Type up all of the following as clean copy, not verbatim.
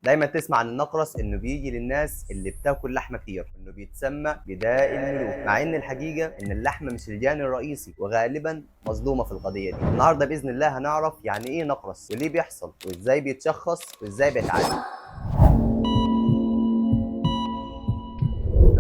دايما تسمع عن النقرس انه بيجي للناس اللي بتاكل لحمه كتير، انه بيتسمى بداء الملوك، مع ان الحقيقة ان اللحمة مش الجاني الرئيسي وغالبا مظلومة في القضية دي. النهارده باذن الله هنعرف يعني ايه نقرس، وليه بيحصل، وازاي بيتشخص، وازاي بيتعالج.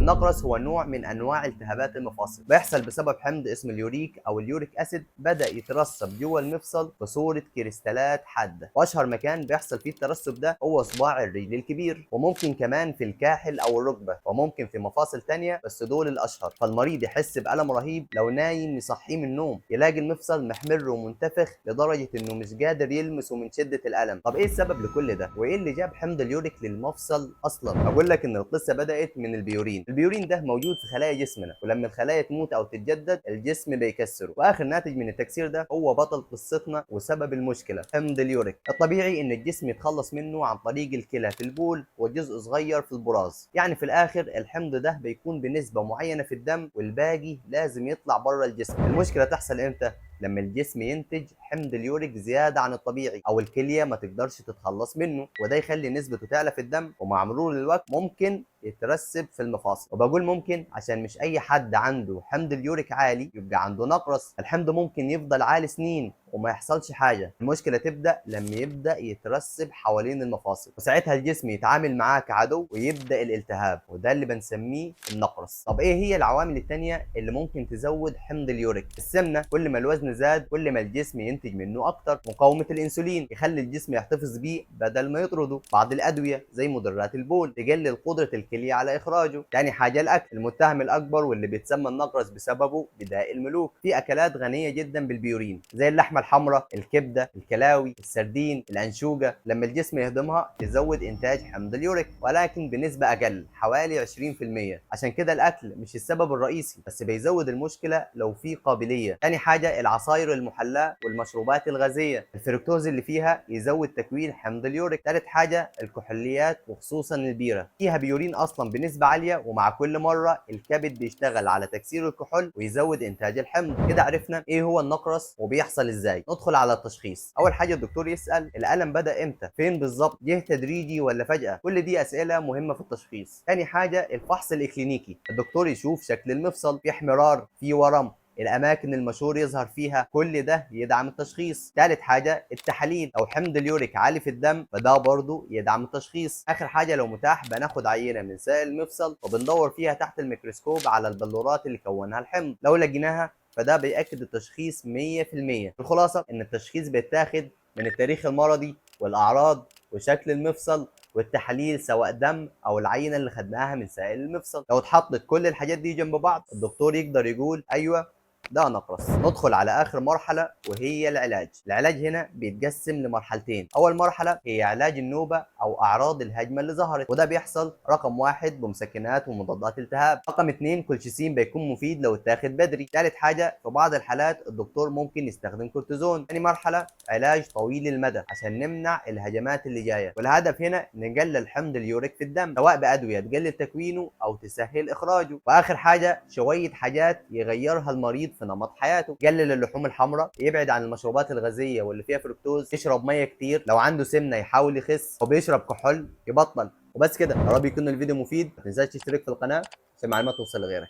النقرس هو نوع من انواع التهابات المفاصل، بيحصل بسبب حمض اسمه اليوريك او اليوريك اسيد بدا يترسب جوه المفصل بصورة كريستالات حادة، واشهر مكان بيحصل فيه الترسب ده هو صباع الرجل الكبير، وممكن كمان في الكاحل او الركبة، وممكن في مفاصل تانية بس دول الاشهر. فالمريض يحس بالم رهيب لو نايم يصحيه من النوم، يلاقي المفصل محمر ومنتفخ لدرجة انه مش قادر يلمسه من شده الالم. طب ايه السبب لكل ده؟ وايه اللي جاب حمض اليوريك للمفصل اصلا؟ اقول لك ان القصة بدات من البيورين. البيورين ده موجود في خلايا جسمنا، ولما الخلايا تموت او تتجدد الجسم بيكسره، واخر ناتج من التكسير ده هو بطل قصتنا وسبب المشكلة، حمض اليوريك. الطبيعي ان الجسم يتخلص منه عن طريق الكلى في البول وجزء صغير في البراز، يعني في الاخر الحمض ده بيكون بنسبة معينة في الدم والباقي لازم يطلع بره الجسم. المشكلة تحصل امتى؟ لما الجسم ينتج حمض اليوريك زيادة عن الطبيعي او الكلية ما تقدرش تتخلص منه، وده يخلي نسبته تعلى في الدم، ومع مرور الوقت ممكن يترسب في المفاصل. وبقول ممكن عشان مش اي حد عنده حمض اليوريك عالي يبقى عنده نقرس. الحمض ممكن يفضل عالي سنين وما يحصلش حاجة. المشكلة تبدا لما يبدا يترسب حوالين المفاصل، وساعتها الجسم يتعامل معاه كعدو ويبدا الالتهاب، وده اللي بنسميه النقرس. طب ايه هي العوامل التانية اللي ممكن تزود حمض اليوريك؟ السمنة، كل ما الوزن زاد كل ما الجسم ينتج منه اكتر. مقاومة الانسولين يخلي الجسم يحتفظ بيه بدل ما يطرده. بعض الادوية زي مدرات البول تقلل قدره الكلية على اخراجه. تاني حاجة الاكل، المتهم الاكبر واللي بيتسمى النقرس بسببه بداء الملوك. في اكلات غنية جدا بالبيورين زي اللحمة الحمراء، الكبده، الكلاوي، السردين، الانشوجه. لما الجسم يهضمها تزود انتاج حمض اليوريك، ولكن بنسبة اقل حوالي 20%. عشان كده الاكل مش السبب الرئيسي، بس بيزود المشكلة لو في قابلية. تاني حاجة العصاير المحلاه والمشروبات الغازية، الفركتوز اللي فيها يزود تكوين حمض اليوريك. تالت حاجة الكحوليات وخصوصا البيره، فيها بيورين اصلا بنسبة عالية، ومع كل مرة الكبد بيشتغل على تكسير الكحول ويزود انتاج الحمض. كده عرفنا ايه هو النقرس وبيحصل ازاي. ندخل على التشخيص. اول حاجة الدكتور يسال الالم بدا امتى، فين بالظبط، جه تدريجي ولا فجاة؟ كل دي اسئلة مهمة في التشخيص. تاني حاجة الفحص الاكلينيكي، الدكتور يشوف شكل المفصل، في احمرار، في ورم، الاماكن المشهور يظهر فيها، كل ده يدعم التشخيص. ثالث حاجة التحاليل، لو حمض اليوريك عالي في الدم فده برضو يدعم التشخيص. اخر حاجة لو متاح بناخد عينه من سائل المفصل وبندور فيها تحت الميكروسكوب على البلورات اللي كونها الحمض، لو لقيناها فده بيأكد التشخيص 100%. الخلاصة ان التشخيص بيتاخد من التاريخ المرضي والاعراض وشكل المفصل والتحاليل سواء دم او العينة اللي خدناها من سائل المفصل. لو اتحطت كل الحاجات دي جنب بعض الدكتور يقدر يقول ايوه ده نقرس. ندخل على اخر مرحلة وهي العلاج. العلاج هنا بيتقسم لمرحلتين. اول مرحلة هي علاج النوبة او اعراض الهجمة اللي ظهرت، وده بيحصل رقم 1 بمسكنات ومضادات التهاب. رقم 2 كولشيسين بيكون مفيد لو اتاخد بدري. ثالث حاجة في بعض الحالات الدكتور ممكن يستخدم كورتيزون. ثاني مرحلة علاج طويل المدى عشان نمنع الهجمات اللي جاية، والهدف هنا نقلل حمض اليوريك في الدم سواء بادويه تقلل تكوينه او تسهل اخراجه. واخر حاجة شوية حاجات يغيرها المريض في نمط حياته. يقلل اللحوم الحمراء، يبعد عن المشروبات الغازية واللي فيها فركتوز، يشرب مية كتير، لو عنده سمنه يحاول يخس، وبيشرب كحول يبطل. وبس كده، يا رب يكون الفيديو مفيد. ما تنساش تشترك في القناة عشان المعلومات توصل لغيرك.